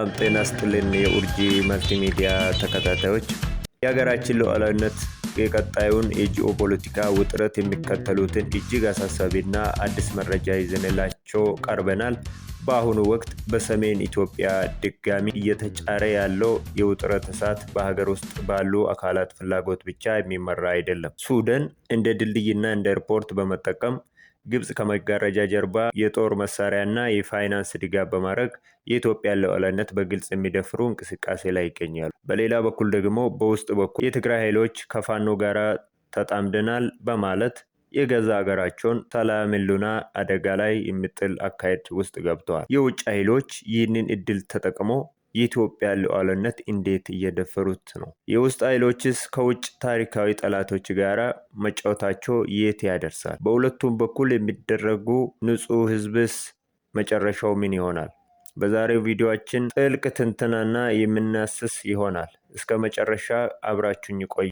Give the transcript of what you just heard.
ሰላም ጤና ስጥልን። የኡርጂ መልቲሚዲያ ተከታታዮች፣ የሀገራችን ሉዓላዊነት የቀጣዩን የጂኦፖለቲካ ውጥረት የሚከተሉትን እጅግ አሳሳቢና አዲስ መረጃ ይዘንላቸው ቀርበናል። በአሁኑ ወቅት በሰሜን ኢትዮጵያ ድጋሚ እየተጫረ ያለው የውጥረት እሳት በሀገር ውስጥ ባሉ አካላት ፍላጎት ብቻ የሚመራ አይደለም። ሱዳን እንደ ድልድይና እንደ ኤርፖርት በመጠቀም ግብጽ ከመጋረጃ ጀርባ የጦር መሳሪያና የፋይናንስ ድጋፍ በማድረግ የኢትዮጵያን ሉዓላዊነት በግልጽ የሚደፍሩ እንቅስቃሴ ላይ ይገኛሉ። በሌላ በኩል ደግሞ በውስጥ በኩል የትግራይ ኃይሎች ከፋኖ ጋር ተጣምደናል በማለት የገዛ ሀገራቸውን ሰላም ህልውና አደጋ ላይ የሚጥል አካሄድ ውስጥ ገብተዋል። የውጭ ኃይሎች ይህንን እድል ተጠቅሞ የኢትዮጵያ ሉዓላዊነት እንዴት እየደፈሩት ነው? የውስጥ ኃይሎችስ ከውጭ ታሪካዊ ጠላቶች ጋር መጫወታቸው የት ያደርሳል? በሁለቱም በኩል የሚደረጉ ንጹህ ህዝብስ መጨረሻው ምን ይሆናል? በዛሬው ቪዲዮአችን ጥልቅ ትንተናና የምናስስ ይሆናል። እስከ መጨረሻ አብራችሁኝ ቆዩ።